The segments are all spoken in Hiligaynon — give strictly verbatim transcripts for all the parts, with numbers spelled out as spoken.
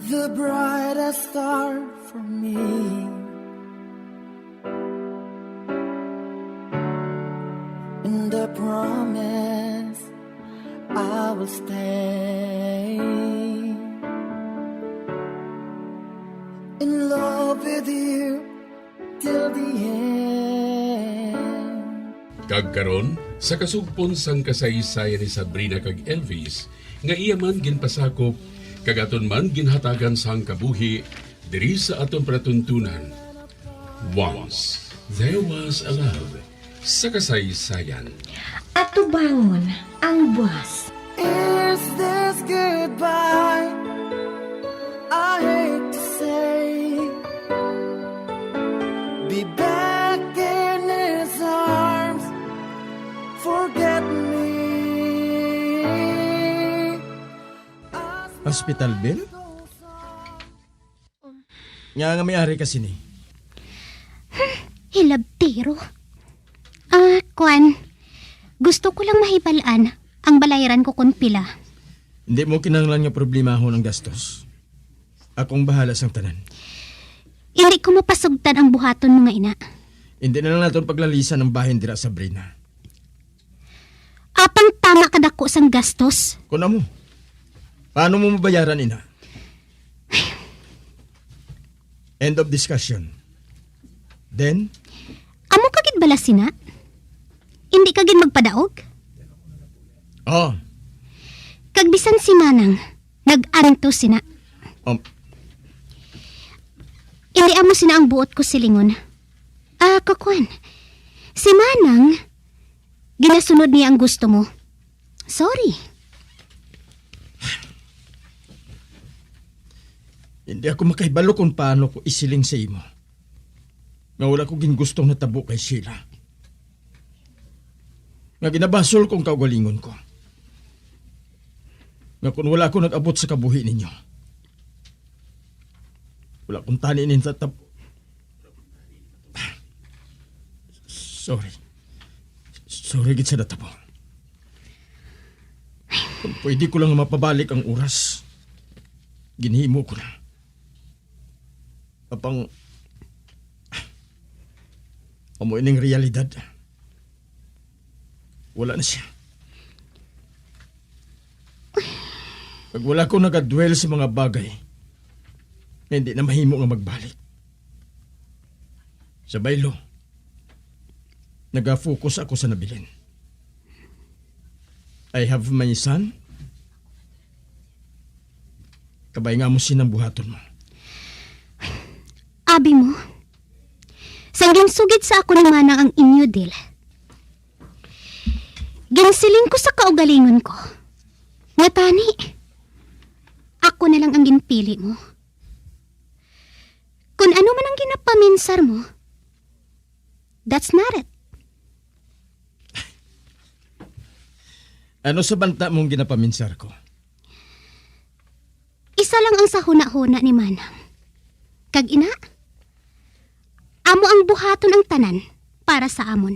The brightest star for me, and I promise I will stay in love with you till the end. Kag karon, sa kasugpon sang kasaysayan ni Sabrina kag Elvis, nga iya man ginpasakop, kag aton man ginhatagan sang kabuhi diri sa aton palatuntunan. Once There Was a Love, sa kasaysayan. Atubangon ang buas. Is this goodbye? I hate to say. Be back in his arms. Forget me. Hospital bill? Nga nga may ari ka sini? Hilabtiro. Ah, kwan. Gusto ko lang mahibal-an ang balayran ko kon pila. Hindi mo kinahanglan nga problemahon ang gastos. Akong bahala sang tanan. Hindi ko mapasugtan ang buhaton mo nga ina. Hindi na lang naton paglalisan ang bahin dira, Sabrina. Apang tama kadako sang gastos. Kun amo, paano mo mabayaran ina? End of discussion. Then? Amo ka gid bala sina? Hindi ka gid magpadaog? Oh. Kag bisan si Manang, nag-antos sina. Um. Hindi amo sina ang buot ko silingon. Ah, kakwan. Si Manang, ginasunod niya ang gusto mo. Sorry. Hindi ako makahibalo kung paano ko isiling sa imo nga wala ko gingusto nga natabo kay Sheila. Nga ginabasol ko ang kaugalingon ko. Nga kung wala ako nag-abot sa kabuhi ninyo, wala kong tani nin tatap-, Sorry. Sorry gid sa natabo. Kung pwede ko lang mapabalik ang oras, ginhimo ko na. Apang, amo ining realidad. Wala na siya. Pag wala ko nagadwell sa mga bagay na hindi na mahimo nga magbalik. Sa baylo, nagafocus ako sa nabilin. I have my son. Kabay nga mo sinang buhaton mo. Abi mo, sang ginsugid sa ako ni Manang ang inyo deal, ginsiling ko sa kaugalingon ko, nga tani, ako na lang ang ginpili mo. Kun ano man ang ginapaminsar mo, that's not it. Ano sa banta mong ginapaminsar ko? Isa lang ang sa hunahuna ni Manang. Kag ina, amo ang buhaton ang tanan para sa amon.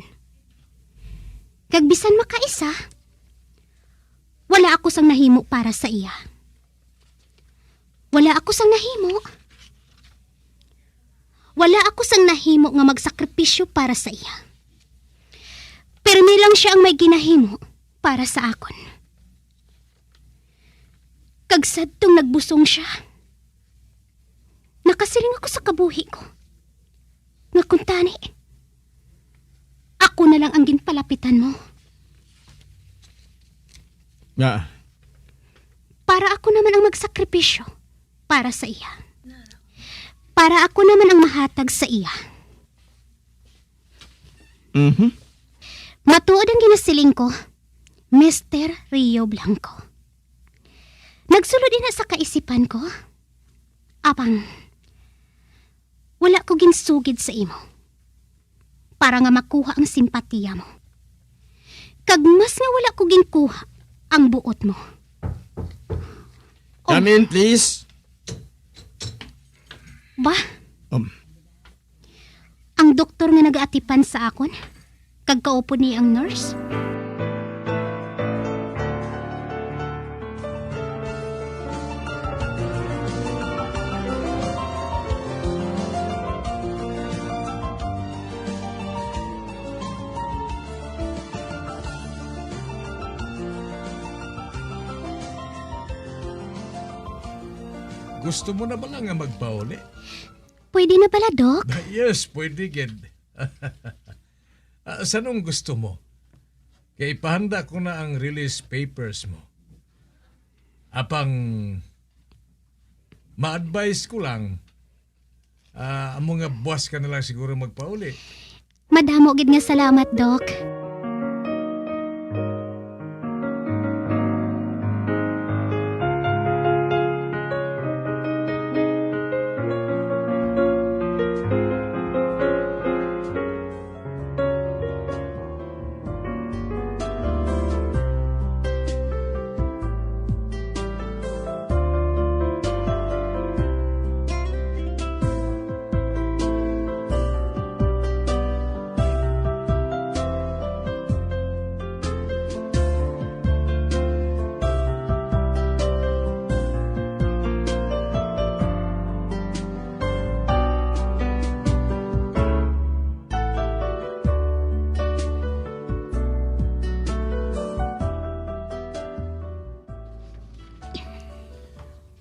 Kag bisan makaisa, wala ako sang nahimo para sa iya. Wala ako sang nahimo. Wala ako sang nahimo nga magsakripisyo para sa iya. Pirmi lang siya ang may ginahimo para sa akon. Kag sadtong nagbusong siya, nakasiling ako sa kabuhi ko nga kuntani, ako na lang ang ginpalapitan mo. Nga? Para ako naman ang magsakripisyo para sa iya. Para ako naman ang mahatag sa iya. Mhm. Matuod ang ginasiling ko, Mister Rio Blanco. Nagsulod ina sa kaisipan ko. Apang, wala ko ginsugid sa imo para nga makuha ang simpatiya mo. Kag mas nga wala ko ginkuha ang buot mo. Oh. Come in, please. Ba? Um. Ang doktor nga nagaatipan sa akon, kag kaupod ni ang nurse. Gusto mo na bala nga magpauli? Pwede na bala, Doc? Ah, yes, pwede gid. Ah, sa anong gusto mo? Kay ipahanda ko na ang release papers mo. Apang ma-advise ko lang, ah, amo nga buwas ka na lang siguro magpauli. Madamo gid nga salamat, Doc.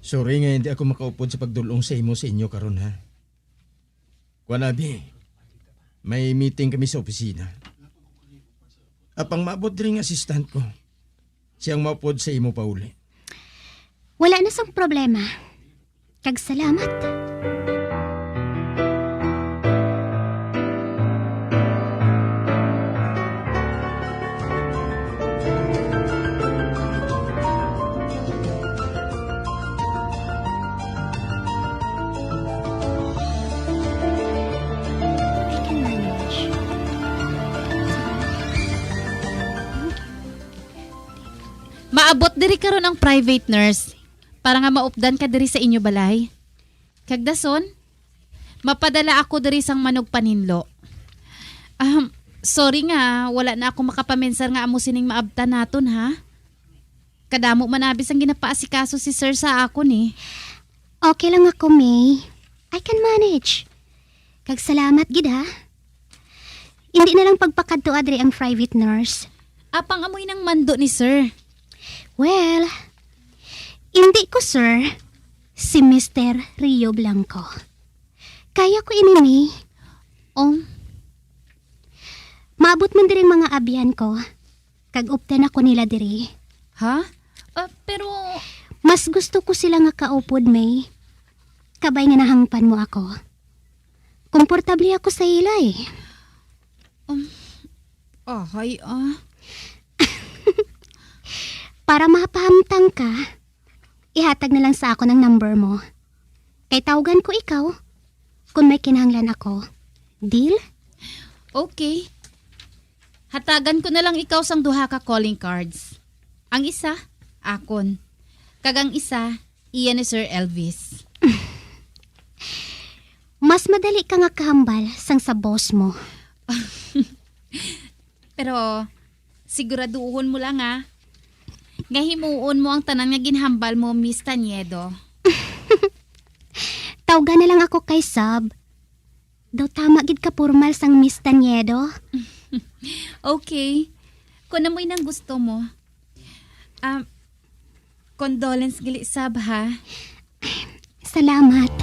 Sorry nga hindi ako makaupod sa pagdul-ong sa imo sa inyo karon, ha? Kuan, abi, may meeting kami sa opisina. Apang maabot diri nga assistant ko. Siyang maupod sa imo pauli. Wala na sang problema. Kag salamat. I can manage. Maabot diri karon ang private nurse para nga maupdan ka diri sa inyo balay. Kag dason, mapadala ako diri sang manugpaninlo. Um, sorry nga wala na ako makapaminsar nga amo sining maabtan naton, ha? Kadamo man abi sang ginapaasikaso si sir sa akon, eh. Okay lang ako, May. I can manage. Kag salamat gid, ha. Indi na lang pagpakadto adri ang private nurse. Apang amoy nang mando ni sir. Well, indi ko sir, si Mister Rio Blanco. Kaya ko ini, May. Oh. Maabot man diri ang mga abyan ko, kag updan ako nila diri. Ha? Ah, pero mas gusto ko sila nga kaupod, May. Kabay nga nahangpan mo ako. Komportable ako sa ila, eh. Um, ahay, ah. Para mapahamtang ka, ihatag na lang sa akon ang number mo. Kay tawgan ko ikaw kon may kinahanglan ako. Deal? Okay. Hatagan ko na lang ikaw sang duha ka calling cards. Ang isa, akon. Kag ang isa, iya ni Sir Elvis. Mas madali ka nga kahambal sang sa boss mo. Pero siguraduhon mo lang, ah, nga himuon mo ang tanan nga ginhambal mo, Miss Taniedo. Tawga na lang ako kay Sab. Daw tama gid ka pormal sang Miss Taniedo. Okay. Kung amoy nang gusto mo. Ah, condolence gali, Sab, ha? Salamat.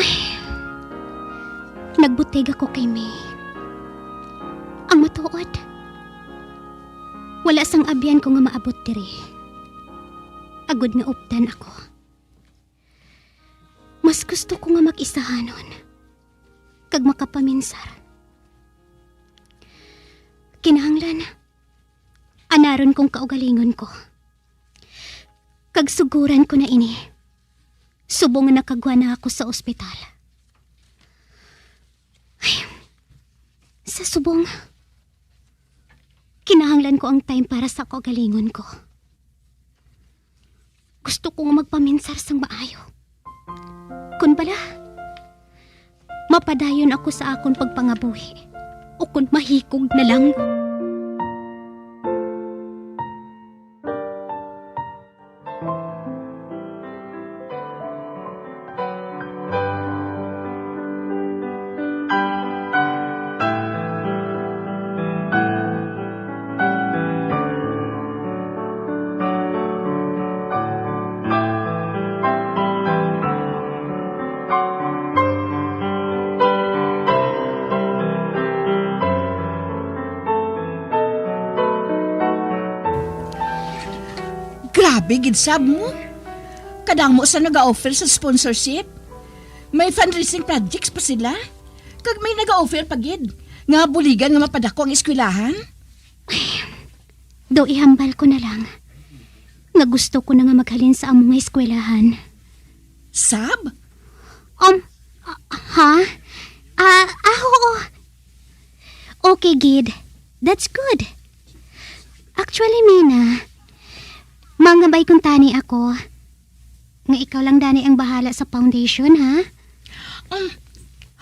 Ay, nagbutig ako kay May. Ang matuod, wala sang abyan ko nga maabot diri. Agod nga updan ako. Mas gusto ko nga mag-isahanon. kag makapaminsar. Kinahanglan, anaron kong kaugalingon ko. Kag suguran ko na ini, subong nga nakagwa na ako sa ospital. Ay, sa subong, kinahanglan ko ang time para sa kaugalingon ko. Gusto ko nga magpaminsar sang maayo. Kun bala, mapadayon ako sa akon pagpangabuhi, o kun mahikog na lang. Grabe gid sab mo. Kadamo sa naga-offer sa sponsorship. May fundraising projects pa sila. Kag may naga-offer pa gid nga buligan nga mapadako ang eskwelahan. Do ihambal ko na lang nga gusto ko na nga maghalin sa amo nga eskwelahan. Sab? Um, ah, ha? Ah, ah, oo. Okay, gid. That's good. Actually, Mina, mangabay kuntani ako nga ikaw lang dani ang bahala sa foundation, ha? Um,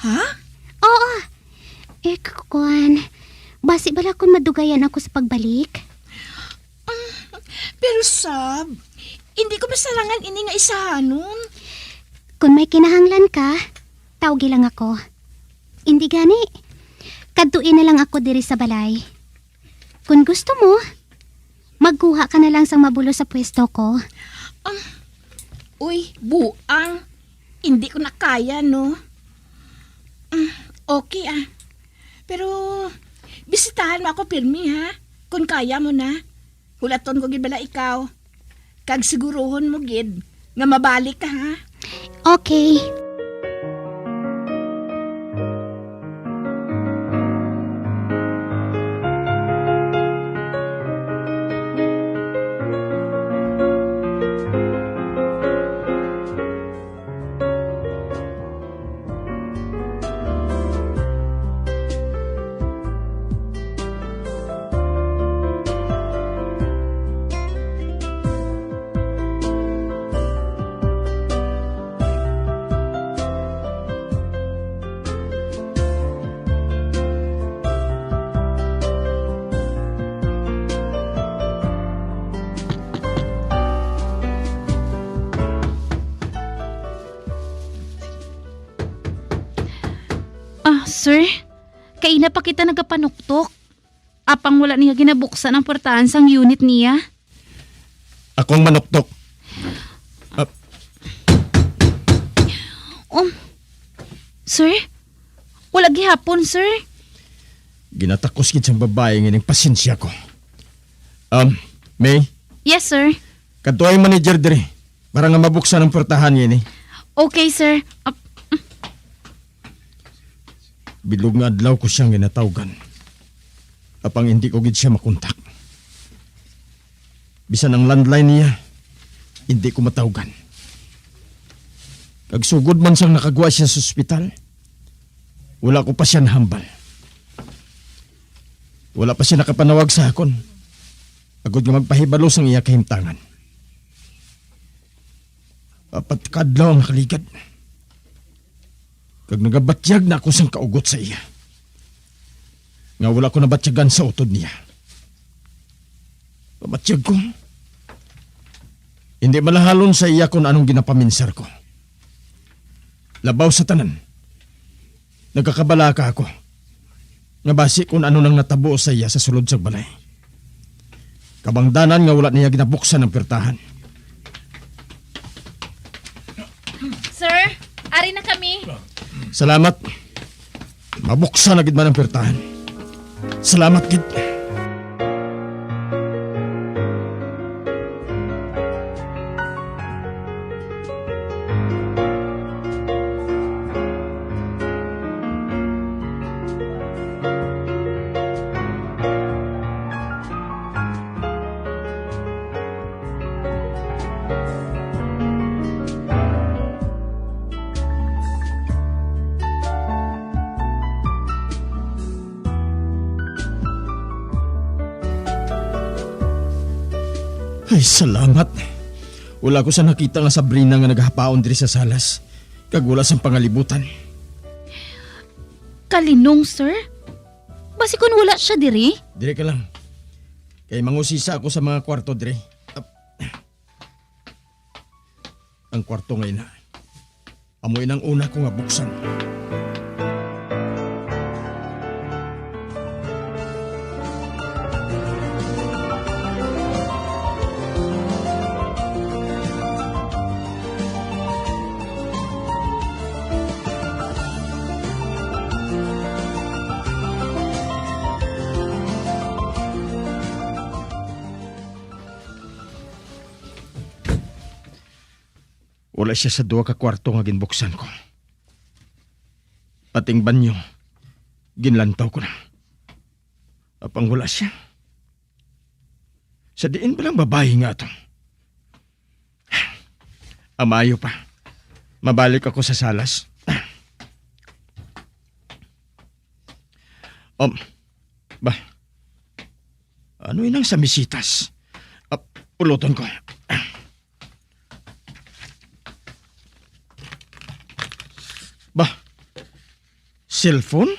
ha? Oo. Eh, kukuan. Basi bala kung madugayan ako sa pagbalik? Um, pero Sab, hindi ko masarangan ini nga isahanon. Kung may kinahanglan ka, tawgi lang ako. Hindi gani, kadtoi na lang ako diri sa balay. Kung gusto mo, magkuha ka na lang sang mabulos sa pwesto ko. Ah, uy, buang. Hindi ko na kaya, no? Ah, okay, ah. Pero, bisitahan mo ako pirmi, ha? Kung kaya mo na. Hulaton ko gid bala ikaw. Kag siguruhon mo gid nga mabalik ka, ha? Okay. Ah, sir, kaina pa kita nagapanuktok. Apang wala niya ginabuksan ang portahan sang unit niya. Ako ang manuktok. Ah. Um, sir? Wala gihapon, sir. Ginatakos gid sang babae nga ining pasensya ko. Um, May? Yes, sir. Kadto ang manager diri para nga mabuksan ang portahan niya ini. Okay, sir. Ap- Bilog nga adlaw ko siyang ginatawgan. Apang hindi ko gid siya makontak. Bisan ang landline niya, hindi ko matawgan. Kag sugod man sang nakagwa siya sa ospital, wala ko pa siya nahambal. Wala pa siya nakapanawag sa akon, agod nga magpahibalo sang iya kahimtangan. Apat ka adlaw ang nakaligad. Kag nagabatyag na ako sang kaugot sa iya, nga wala ko nabatyagan sa utod niya. Pabatyag ko, hindi malahalon sa iya kung anong ginapaminsar ko. Labaw sa tanan, nagakabalaka ako nga basi kung ano nang natabo sa iya sa sulod sang balay. Kabangdanan nga wala niya ginabuksan ang pirtahan. Sir, ari na kami. Salamat. Mabuksan na gid man ang pirtahan. Salamat gid. Ay, salamat. Wala ko sa nakita nga Sabrina nga nagahapaon diri sa salas, kag wala sang pangalibutan. Kalinong, sir? Basi kun wala siya diri? Diri ka lang. Kay mangusisa ako sa mga kwarto diri. Ap-, ang kwarto nga ina. Amo inang una ko nga buksan. Wala siya sa duha ka kwarto nga ginbuksan ko. Pati ang banyo, ginlantaw ko na. Apang wala siya. Sa diin ba lang babayi nga ato? Amayo pa. Mabalik ako sa salas. Um, ba? Ano inang sa misitas? Ah, puluton ko. Ba? Cellphone?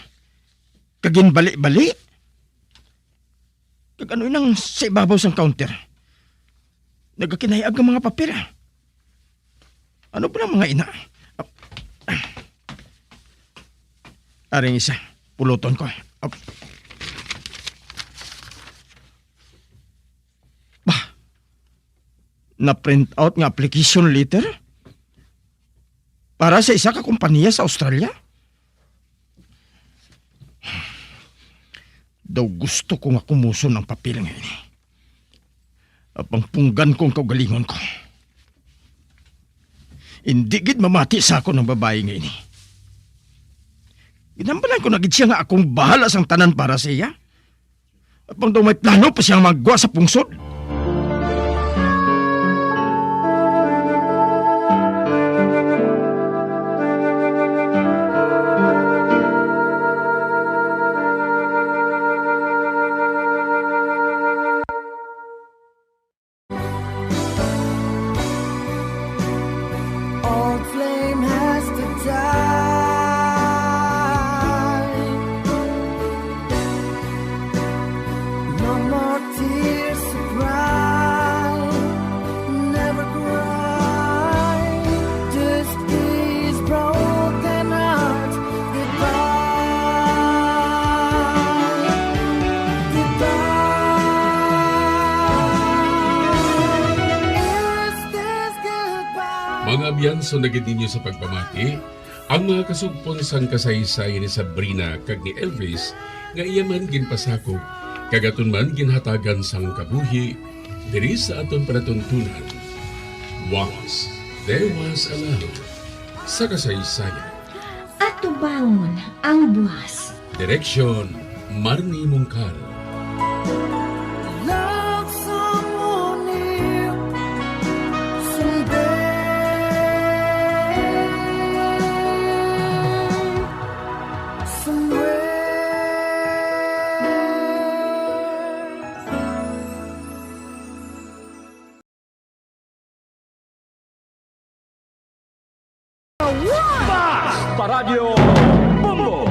Kag ginbali-bali? Kag ano inang sa ibabaw sang counter? Nagakinayag nga mga papel, ah. Ano ba ang mga ina? Ap-, aring isa, puluton ko. Ap-, Bah, na-print out nga application letter para sa isa ka kompanya sa Australia? Daw gusto ko nga kumuson ang papel nga ini. Apang punggan ko ang kaugalingon ko. Indi gid mamati sa akon ang babayi nga ini. Ginhambalan ko na gid siya nga akong bahala sang tanan para sa iya. Apang daw may plano pa siyang magwa sa pungsod. All flame has to die. No more tears to cry. Never cry. Just these broken hearts. Goodbye. Goodbye. Is this goodbye? Mga abyan, sundagid ninyo sa pagpamati ang mga kasugpon sang kasaysayan ni Sabrina kag ni Elvis nga iya man ginpasakop kag aton man ginhatagan sang kabuhi diri sa aton palatuntunan. Once There Was a Love sa kasaysayan. Atubangon ang buwas. Direksyon, Marnie Mungkal. Love someone new someday, somewhere. Bas! Paradyo Bombo!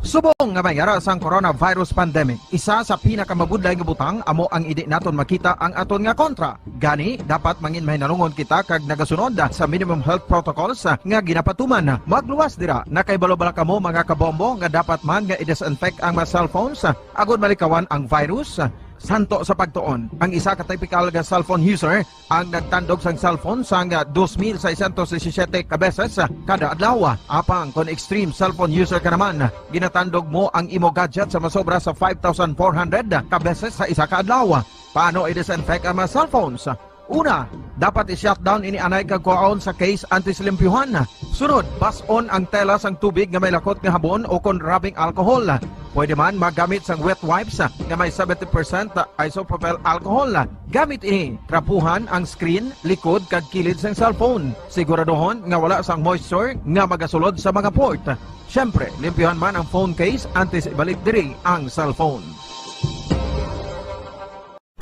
Subong nga may ara sang coronavirus pandemic, isa sa pinakamabudlay nga butang amo ang indi naton makita ang aton nga kontra. Gani, dapat mangin mahinalungon kita kag nagasunod sa minimum health protocols nga ginapatuman. Magluwas dira, nakahibalo bala kamo, mga kabombo, nga dapat man nga i-disinfect ang mga cellphones agod malikawan ang virus? Santo sa pagtuon, ang isa ka typical nga cellphone user ang nagtandog sang cellphone sang dos mil seiscientos disisiete ka beses kada adlaw. Apang kon extreme cellphone user ka naman, ginatandog mo ang imo gadget sa masobra sa five thousand four hundred ka beses sa isa ka adlaw. Paano i-disinfect ang mga cellphones? Una, dapat i-shutdown ini anay kag kuhaon sa case antes limpyuhan. Sunod, bas-on ang tela sang tubig nga may lakot nga habon o kon rubbing alcohol. Pwede man magamit sang wet wipes nga may seventy percent isopropyl alcohol. Gamit ini, trapuhan ang screen, likod, kag kilid sang cellphone. Siguraduhon nga wala sang moisture nga magasulod sa mga port. Siyempre, limpyuhan man ang phone case antes ibalik diri ang cellphone.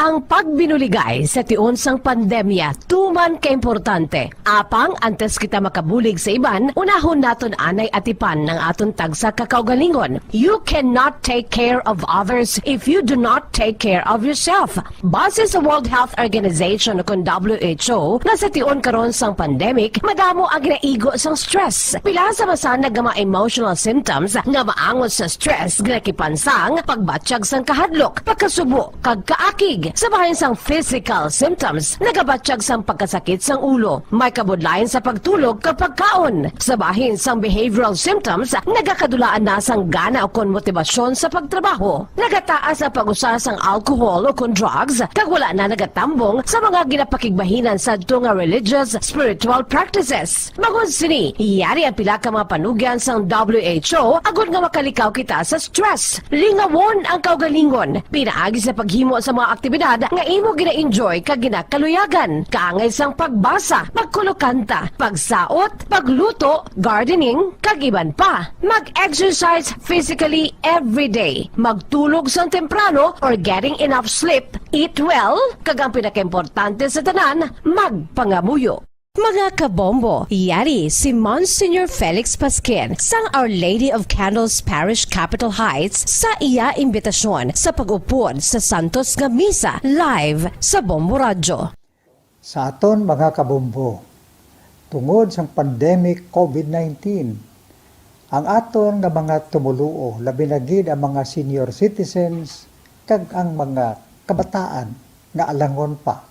Ang pagbinuligay sa tion sang pandemya tuman kaimportante. Apang antes kita makabulig sa iban, unahon naton anay atipan ang aton tagsa ka kaugalingon. You cannot take care of others if you do not take care of yourself. Base sa World Health Organization, kun W H O, nga sa tion karon sang pandemic, madamo ang ginaigo sang stress. Pila sa masanag nga mga emotional symptoms nga maangot sa stress, ginakipansang, pagbatyag sang kahadlok, pagkasubo, kag kaakig. Sa bahin sang physical symptoms, nagabatyag sang pagkasakit sang ulo, may kabudlayan sa pagtulog kag pagkaon. Sa bahin sang behavioral symptoms, nagakadulaan na sang gana ukon motibasyon sa pagtrabaho. Nagataas ang pag-usa sang alcohol ukon drugs, kag wala na nagatambong sa mga ginapakigbahinan sadto nga religious, spiritual practices. Bangod sini, yari ang pila ka mga panugyan sang W H O agod nga makalikaw kita sa stress. Lingawon ang kaugalingon pinaagi sa paghimo sa mga aktibidad nga imo gina-enjoy kag ginakaluyagan, kaangay sang pagbasa, pagkulokanta, pagsaot, pagluto, gardening, kag iban pa. Mag-exercise physically every day. Magtulog sang temprano or getting enough sleep. Eat well, kag ang pinakaimportante sa tanan, magpangamuyo. Mga kabombo, yari si Monsignor Felix Pasquin sang Our Lady of Candles Parish, Capitol Heights, sa iya imbitasyon sa pag-upod sa santos nga misa live sa Bombo Radyo. Sa aton mga kabombo, tungod sang pandemic COVID nineteen, ang aton nga mga tumoluo, labi na gid ang mga senior citizens kag ang mga kabataan nga alangon pa,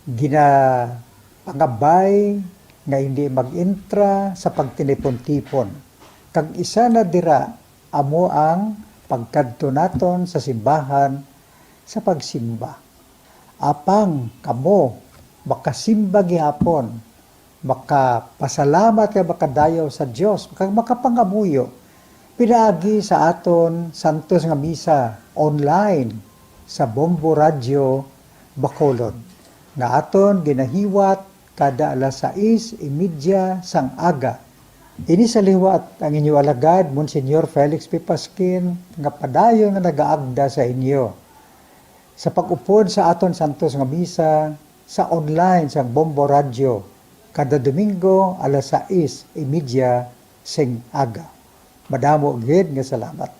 ginapangabay nga hindi mag-intra sa pagtinipon-tipon. Kag isa na dira amo ang pagkadto naton sa simbahan sa pagsimba. Apang kamo makasimba gihapon, makapasalamat kag makadayaw sa Dios, kag makapangamuyo pinaagi sa aton santos nga misa online sa Bombo Radyo Bacolod, nga aton ginahiwat kada alas sais y media sang aga. Ini sa liwat ang inyo alagad, Monsignor Felix P. Pasquin, nga padayon nga nagaagda sa inyo sa pag-upod sa aton santos nga misa sa online sang Bombo Radyo kada Domingo alas sais y media sing aga. Madamo gid nga salamat.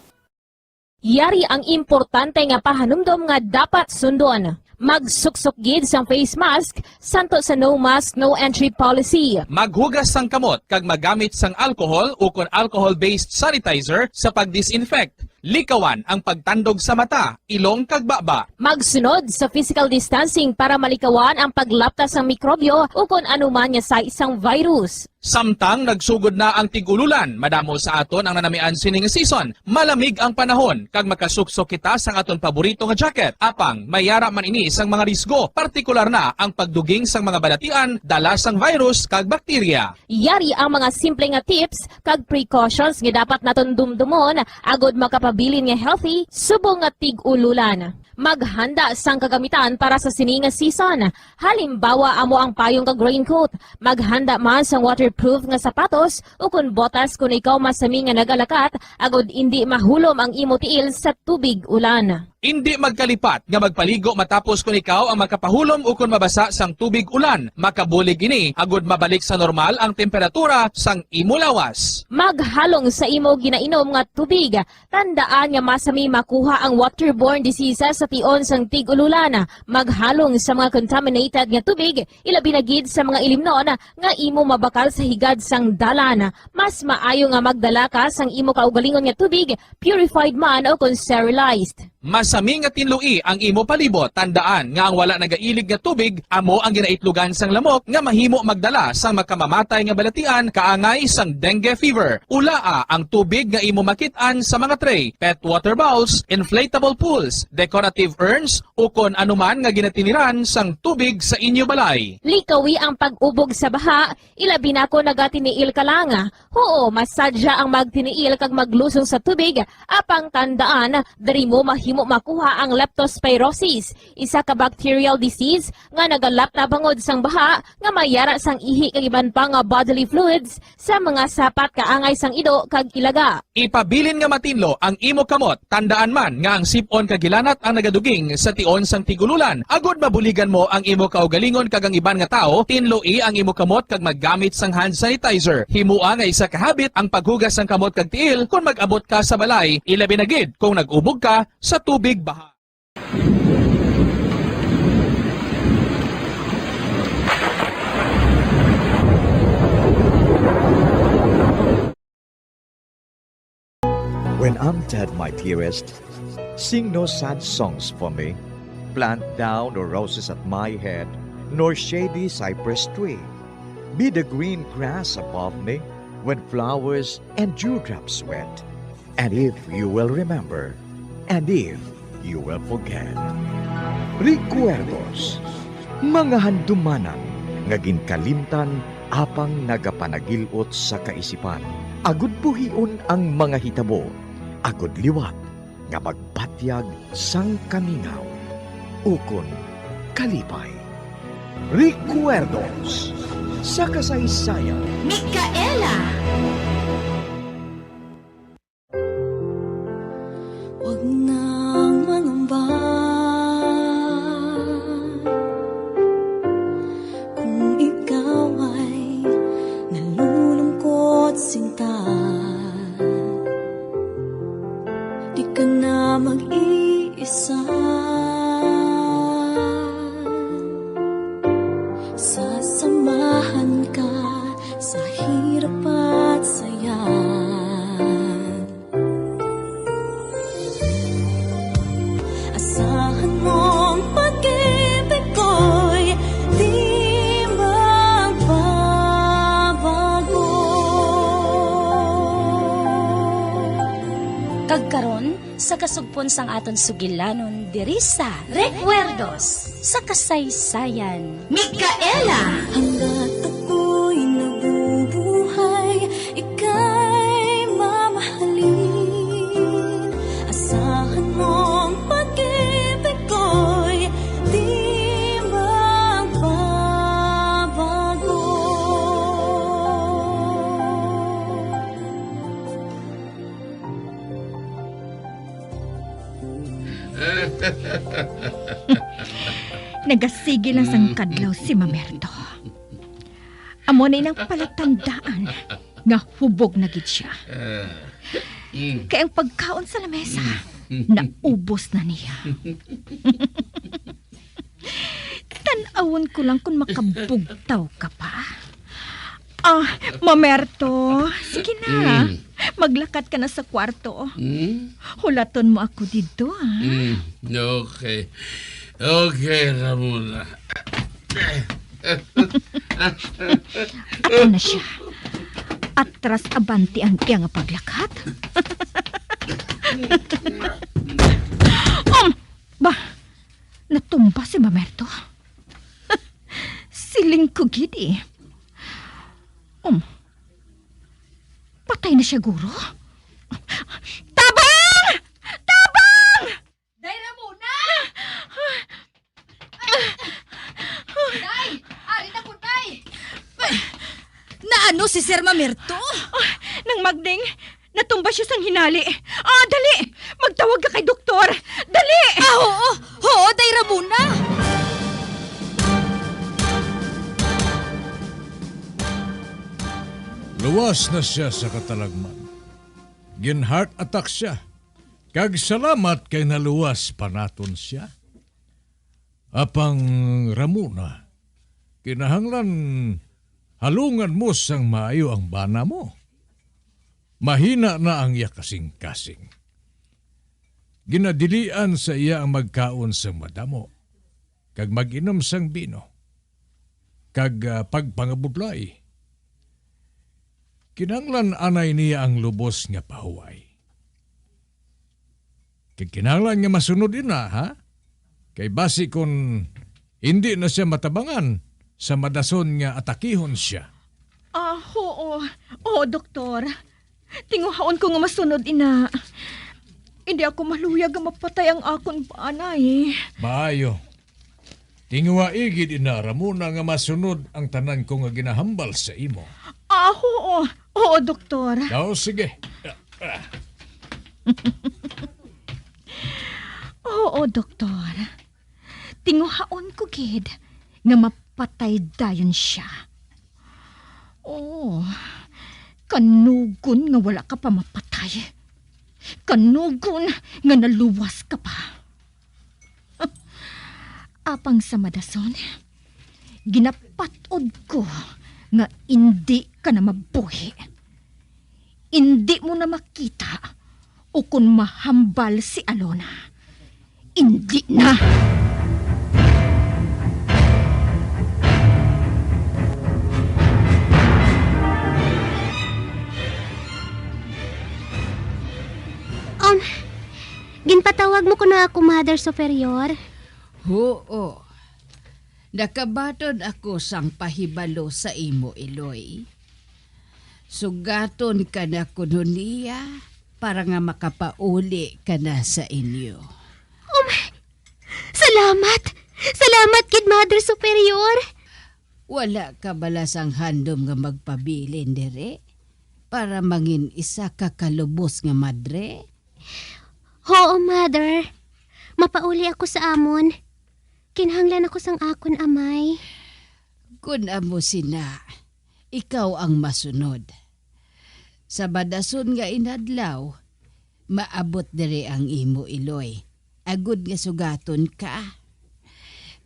Yari ang importante nga pahanumdom nga dapat sundon. Magsuksok gid sang face mask santo sa no mask, no entry policy. Maghugas sang kamot kag magamit sang alcohol ukon alcohol-based sanitizer sa pag-disinfect. Likawan ang pagtandog sa mata, ilong kag baba. Magsunod sa physical distancing para malikawan ang paglapta sang mikrobyo ukon anuman nga sais sang virus. Samtang nagsugod na ang tig-ululan, madamo sa aton ang nanamian sining season. Malamig ang panahon, kag makasuksok kita sang aton paborito nga jacket. Apang, may yara man ini sang mga risgo, partikular na ang pagduging sang mga balatian, dala sang virus kag bakterya. Yari ang mga simple nga tips kag precautions nga dapat naton dumdumon agod makapabilin nga healthy subong nga tig-ululan. Maghanda sang kagamitan para sa sini nga season. Halimbawa, amo ang payong kag raincoat. Maghanda man sang waterproof nga sapatos ukon botas kon ikaw masami nga nagalakat agod indi mahulom ang imo tiil sa tubig ulan. Indi magkalipat nga magpaligo matapos kon ikaw ang makapahulom ukon mabasa sang tubig ulan. Makabulig ini agod mabalik sa normal ang temperatura sang imo lawas. Maghalong sa imo ginainom nga tubig. Tandaan nga masami makuha ang waterborne diseases sa tion sang tig-ululan. Maghalong sa mga contaminated nga tubig, ilabi na gid sa mga ilimnon nga imo mabakal sa higad sang dalan. Mas maayo nga magdala ka sang imo kaugalingon nga tubig, purified man o kon sterilized. Masami nga tinloi ang imo palibot. Tandaan nga ang wala nagailig nga tubig amo ang ginaitlogan sang lamok nga mahimo magdala sang makamamatay nga balatian kaangay sang dengue fever. Ulaa ang tubig nga imo makit-an sa mga tray, pet water bowls, inflatable pools, decorative urns, ukon anuman nga ginatiniran sang tubig sa inyo balay. Likawi ang pag-ubog sa baha, ilabi na kon nagatiniil ka lang. Huo, masadya ang magtiniil kag maglusong sa tubig, apang tandaan, diri mo mahimo makuha ang leptospirosis, isa ka bacterial disease nga nagalap na bangod sang baha nga mayara sang ihi kag iban pa nga bodily fluids sa mga sapat kaangay sang ido kag ilaga. Ipabilin nga matinlo ang imo kamot. Tandaan man nga ang sip-on kag hilanat ang nagaduging sa tion sang tigululan. Agod mabuligan mo ang imo kaugalingon kag ang iban nga tawo, tinloi ang imo kamot kag maggamit sang hand sanitizer. Himoa nga isa ka habit ang paghugas sang kamot kag tiil kon mag-abot ka sa balay, ilabi na gid kung nag-ubog ka sa tubig baha. When I'm dead, my dearest, sing no sad songs for me. Plant thou no roses at my head, nor shady cypress tree. Be the green grass above me when flowers and dewdrops wet. And if you will remember, and if you will forget. Recuerdos, mga handumanan nga ginkalimtan apang nagapanagil-ot sa kaisipan, agud buhion ang mga hitabo, agud liwat nga magbatyag sang kamingaw ukon kalipay. Recuerdos sa kasaysayan. Micaela. Wag nang mangamba kung ikaw ay nalulungkot sinta. Di ka na mag-iisa. Sasamahan ka sa hirap at saya. Asahan mong pag-ibig ko'y di magbabago. Kag karon, sa kasugpon sang aton sugilanon diri sa Recuerdos sa Kasaysayan. Micaela. Hanggat ako'y nabubuhay, ika'y mamahalin. Asahan mong pag-ibig ko'y di magbabago. Nagasigi lang sang kadlaw si Mamerto. Amo na inang palatandaan nga hubog na gid sia. Ah. Mm. Kay ang pagkaon sa lamesa, Mm. naubos na niya. Tan-awon ko lang kung makabugtaw ka pa. Ah, Mamerto, sige na. Mm. Maglakat ka na sa kwarto. Mm. Hulaton mo ako dito, ah. Mm. Okay. Okay, Ramona. Ato na siya. Atras abante ang iya nga paglakat. Um, ba, natumba si Mamerto. Siling ko gid, eh. Um, patay na siya, guro. Tabang! Tabang! Day Ramona! Day! Ari na ko, Day! Naano si Sir Mamerto? Ah, Nang Magding, natumba siya sang hinali. Ah, dali! Magtawag ka kay doktor! Dali! Ah, oo! Oo, Day Ramona! Luwas na siya sa katalagman. Gin-heart attack siya. Kag salamat kay naluwas pa naton sia. Apang, Ramona, kinahanglan halungan mo sang maayo ang bana mo. Mahina na ang iya kasing-kasing. Ginadilian sa iya ang magkaon sang madamo, kag mag-inom sang bino, kag, ah, pagpangabudlay. Kinahanglan anay niya ang lubos nga pahuway. Kag kinahanglan nga masunod ina, ha? Kay basi kon indi na siya matabangan, sa madason nga atakihon siya. Ah, oo. Oo, doktor. Tinguhaon ko nga masunod ina. Hindi ako maluyag nga mapatay ang akon bana, eh. Maayo. Tinguhai gid, ina, Ramona, nga masunod ang tanan ko nga ginahambal sa imo. Ah, oo. Oo, doktor. Daw, sige. Ah, ah. Oo, doktor. Tinguhaon ko gid nga mapatay dayon sia. Oh, kanugon nga wala ka pa mapatay. Kanugon nga naluwas ka pa. Apang sa madason, ginapat-od ko nga indi ka na mabuhi. Indi mo na makita ukon mahambal si Alona. Indi na! Um, ginpatawag mo kuno ako, Mother Superior? Huo. Nakabaton ako sang pahibalo sa imo, Iloy. Sugaton ka na kuno niya para nga makapauli ka na sa inyo. Oh my, salamat! Salamat gid, Mother Superior! Wala ka bala sang handom nga magpabilin diri para mangin isa ka kalubos nga madre? Huo, Mother. Mapauli ako sa amon. Kinahanglan ako sang akon amay. Kon amo sina, ikaw ang masunod. Sa badason nga inadlaw, maabot diri ang imo Iloy, agod nga sugaton ka.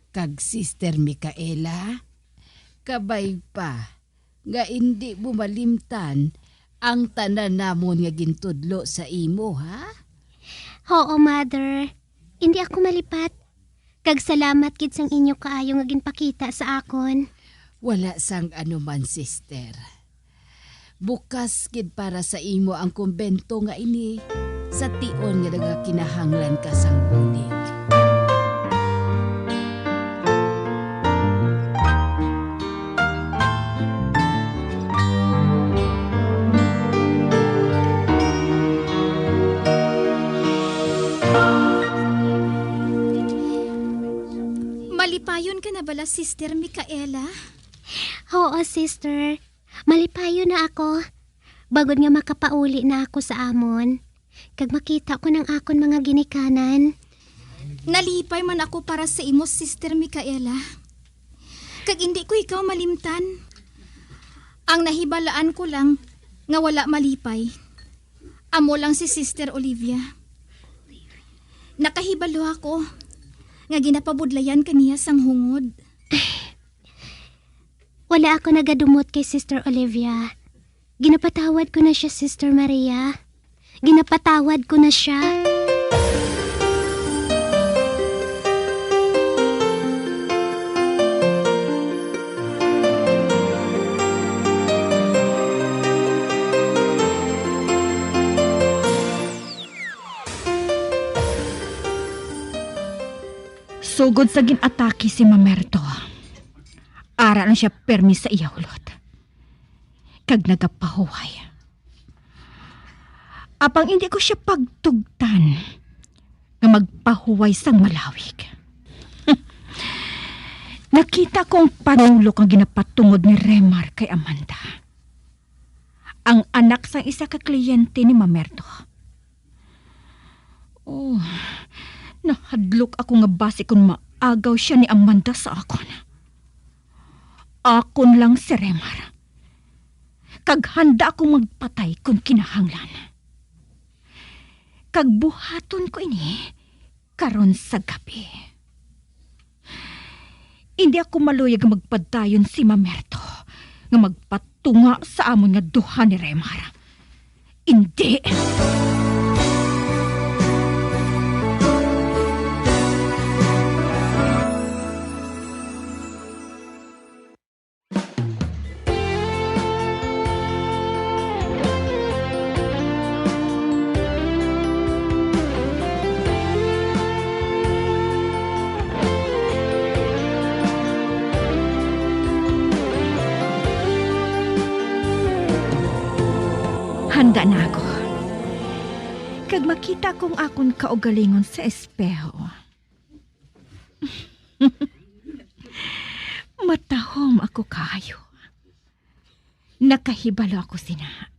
Kag Sister Micaela, kabay pa nga indi mo malimtan ang tanan namon nga gintudlo sa imo, ha? Huo, Mother. Indi ako malipat. Kag salamat gid sang inyo kaayo nga ginpakita sa akon. Wala sang anuman, sister. Bukas gid para sa imo ang kumbento nga ini, sa tion nga nagakinahanglan ka sang bulig. Malipayon ka na bala, Sister Micaela? Oo, sister. Malipayon na ako. Bangod nga makapauli na ako sa amon, kag makita ko ang akon mga ginikanan. Nalipay man ako para sa imo, Sister Micaela. Kag indi ko ikaw malimtan. Ang nahibalaan ko lang nga wala malipay, amo lang si Sister Olivia. Nakahibalo ako nga ginapabudlayan ka niya sang hungod. Wala ako nagadumot kay Sister Olivia. Ginapatawad ko na sia, Sister Maria. Ginapatawad ko na sia. Sugod sa gin-atake si Mamerto, ara lang sia pirmi sa iya hulot, kag nagapahuway. Apang indi ko sia pagtugtan nga magpahuway sang malawig. Nakita ko ang panulok nga ginapatungod ni Remar kay Amanda, ang anak sang isa ka kliyente ni Mamerto. Oh, nahadlok ako nga basi kon maagaw sia ni Amanda sa akon. Akon lang si Remar, kag handa akong magpatay kon kinahanglan. Kag buhaton ko ini karon sa gab-i. Indi ako maluyag nga magpadayon si Mamerto nga magpatunga sa amon nga duha ni Remar. Indi! Handa na ako. Kag makita ko ang akon kaugalingon sa espeho. Matahom ako kaayo. Nakahibalo ako sina.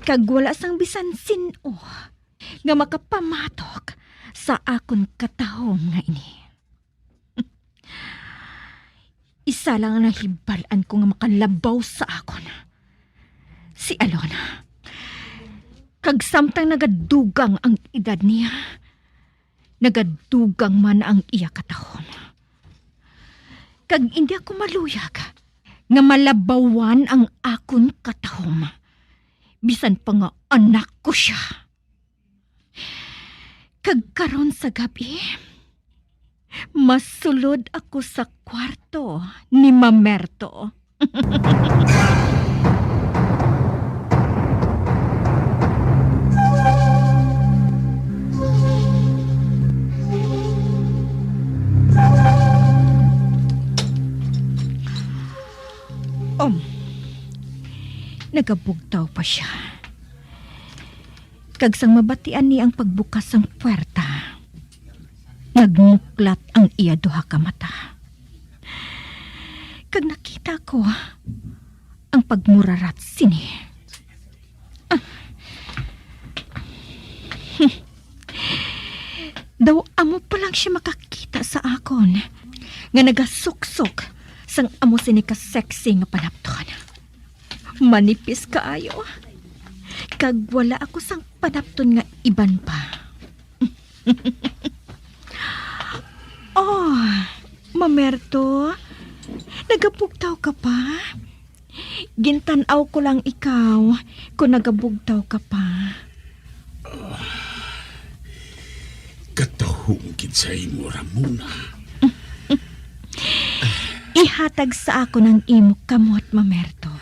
Kag wala sang bisan sin-o nga makapamatok sa akon katahom nga ini. Isa lang ang nahibal-an ko nga makalabaw sa akon. Si Alona. Kag samtang nagadugang ang edad niya, nagadugang man ang iya katahom. Kag indi ako maluyag nga malabawan ang akon katahom, bisan pa nga anak ko sia. Kag karon sa gab-i, masulod ako sa kwarto ni Mamerto. Um, nagabugtaw pa sia. Kag sang mabatian niya ang pagbukas sang puwerta, nagmuklat ang iya duha ka mata. Kag nakita ko ang pagmurarat sini. Ah. Hmm. Daw amo pa lang sia makakita sa akon nga nagasuksok sang amo sini ka sexy nga panapton. Manipis kaayo. Kag wala ako sang panapton nga iban pa. Oh, Mamerto, nagabugtaw ka pa? Gintan-aw ko lang ikaw kung nagabugtaw ka pa. Katahom gid sa imo, Ramona. Ihatag sa akon ang imo kamot, Mamerto.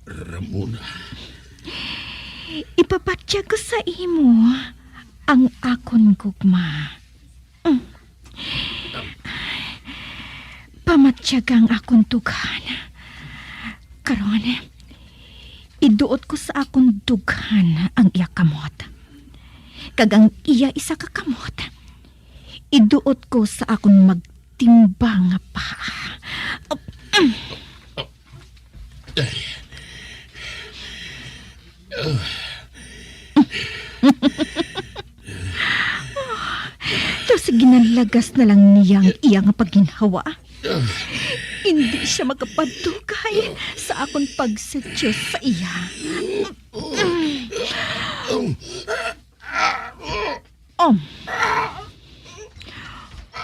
Ramona. Ipapatyag ko sa imo ang akon gugma. Pamatyaga ang akon dughan. Karon, iduot ko sa akon dughan ang iya kamot. Kag ang iya isa ka kamot, iduot ko sa akon magtimbang nga paa. Daw sa ginalagas na lang niya ang iya nga pagginhawa, indi siya makapadugay sa akon pagseduce sa iya. Um,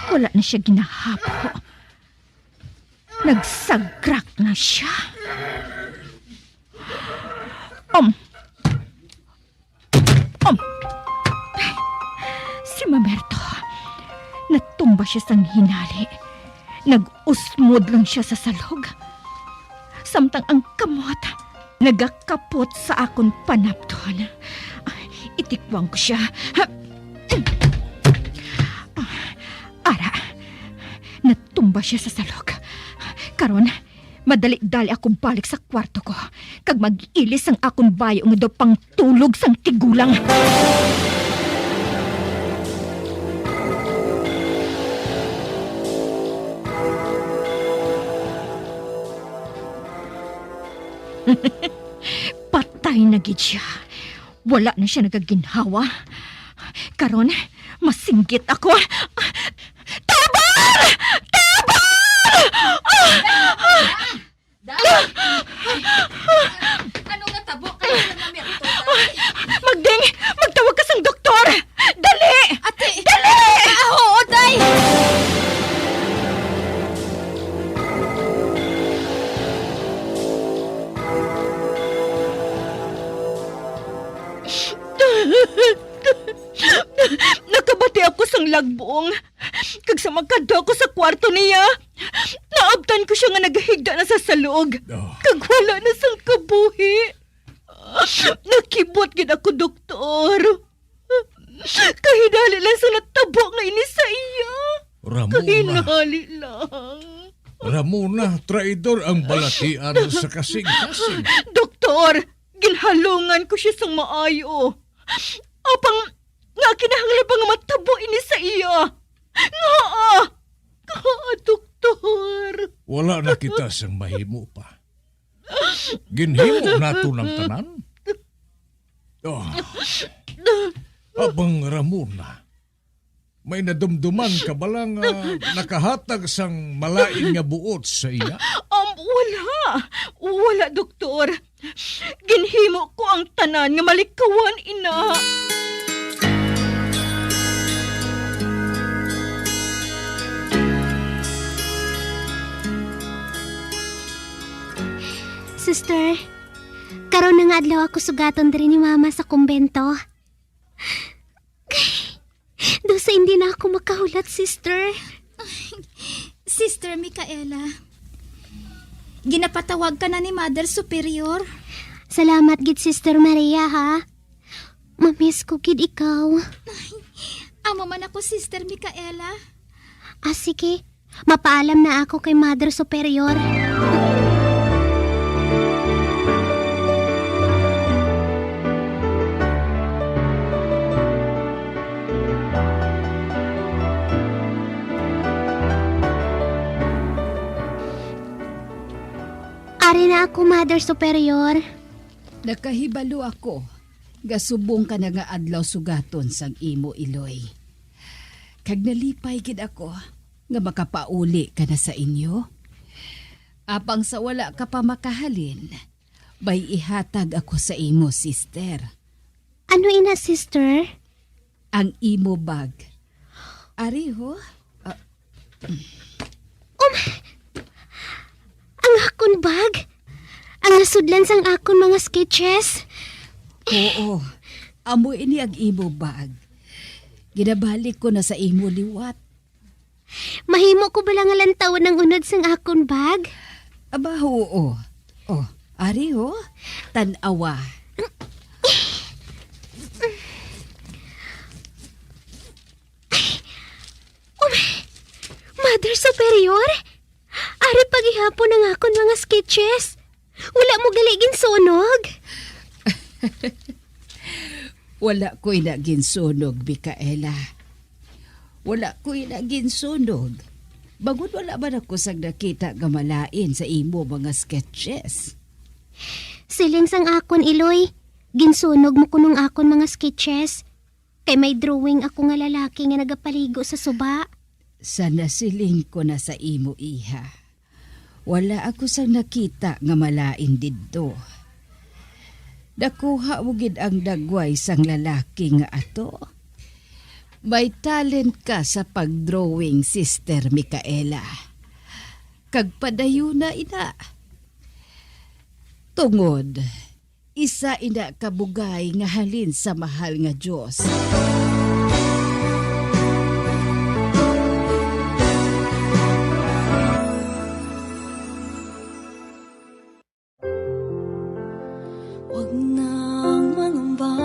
wala na siya ginahabo. Nagsagrak na siya. Um. Um. Si Mamerto, natumba siya sang hinali. Nag-usmod lang siya sa salog. Samtang ang kamot nagakapot sa akon panapton. Itikwang ko siya. Ara, natumba siya sa salog. Karon, madali-dali ako balik sa kwarto ko, kag mag-ilis ang akon bayo nga daw pangtulog sang tigulang. Patay na gid siya. Wala na siya nagaginhawa. Karon, masinggit ako. Tabang! Tabang! Ah! Dali! Ano nga tabo? Kaya na namin ito, Dali! Magding! Magtawag ka sang doktor! Dali! Ate! Dali! Ah, oo, Day! Nakabati ako sang lagbong. Kag sa makadto ako sa kwarto niya, naabtan ko sia nga nagahigda na sa salog. Ah. Kag wala na sang kabuhi. Nakibot gid ako, doktor. Kahinali lang sa natabo nga ini sa iya. Ramona. Kahinali lang. Ramona, traidor ang balatian sa kasing-kasing. Doktor, Ginhalungan ko sia sang maayo. Apang nga kinahanglan pa nga matabo ini sa iya. Ngaa? Ngaa, doktor? Wala na kita sang mahimo pa. Ginhimo nato ng tanan. Oh. Apang Ramona, may nadumduman ka bala nga nakahatag sang malain nga buot sa iya? Um, wala. Wala, doktor. Ginhimo ko ang tanan nga malikawan ina. Sister, karon na nga adlaw ako sugaton diri ni Mama sa kumbento. Daw sa hindi na ako makahulat, sister. Sister Micaela, ginapatawag ka na ni Mother Superior. Salamat gid, Sister Maria, ha? Mamiss ko gid ikaw. Amo man ako, Sister Micaela. Ah, sige. Mapaalam na ako kay Mother Superior. Ari na ako, Mother Superior. Nakahibalo ako nga subong ka na nga adlaw sugaton sang imo iloy. Kag nalipay gid ako nga makapauli ka na sa inyo. Apang sa wala ka pa makahalin, may ihatag ako sa imo, sister. Ano ina, sister? Ang imo bag. Ari, ho. Ah, Um, ang akon bag? Ang nasudlan sang akon mga sketches? Oo, amo ini ang imo bag. Ginabalik ko na sa imo liwat. Mahimo ko bala nga lantawon ang unod sang akon bag? Aba, oo. Oh, ari, oh. Tan-awa. Um, Mother Superior, ari pa gihapon ang akon mga sketches. Wala mo gali ginsunog? Wala ko ina ginsunog, Micaela. Wala ko ina ginsunog. Bangod wala man ako sang nakita nga malain sa imo mga sketches. Siling sang akon, Iloy, ginsunog mo kunong akon mga sketches. Kay may drawing ako nga lalaki nga nagapaligo sa suba. Sa nasiling ko na sa imo, iha, wala ako sang nakita nga malain didto. Nakuha mo gid ang dagway sang lalaki nga ato. May talent ka sa pagdrawing, Sister Micaela. Kag padayuna ina. Tungod, isa ina ka bugay nga halin sa mahal nga Dios. Wag nang mangamba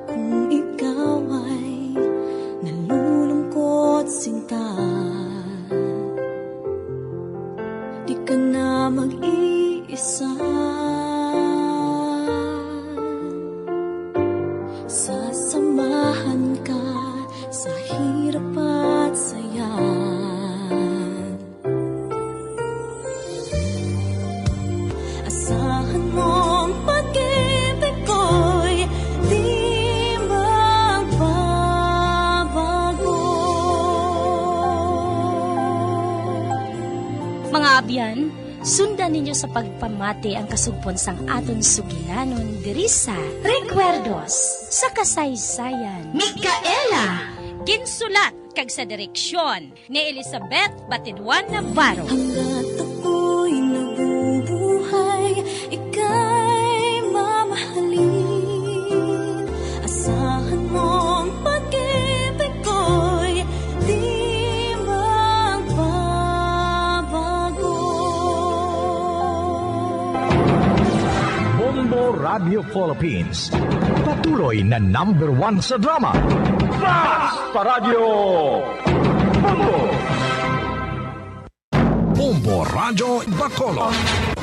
kung ikaw ay nalulungkot, sinta. Di ka na mag-iisa. Sasamahan ka sa hirap at saya. Asahan mong pag-ibig ko'y di magbabago. Mga abyan, sundan ninyo sa pagpamati ang kasugpon sang aton sugilanon diri sa Recuerdos sa Kasaysayan. Micaela. Ginsulat kag sa direksyon ni Elizabeth Batidwan Navarro. Hanggat ako'y nabubuhay, ika'y mamahalin. Asahan mong pag-ibig ko'y di magbabago. Bombo Radio Philippines, patuloy na number one sa drama. Basta Radyo Bombo! Bombo Radyo Bacolod.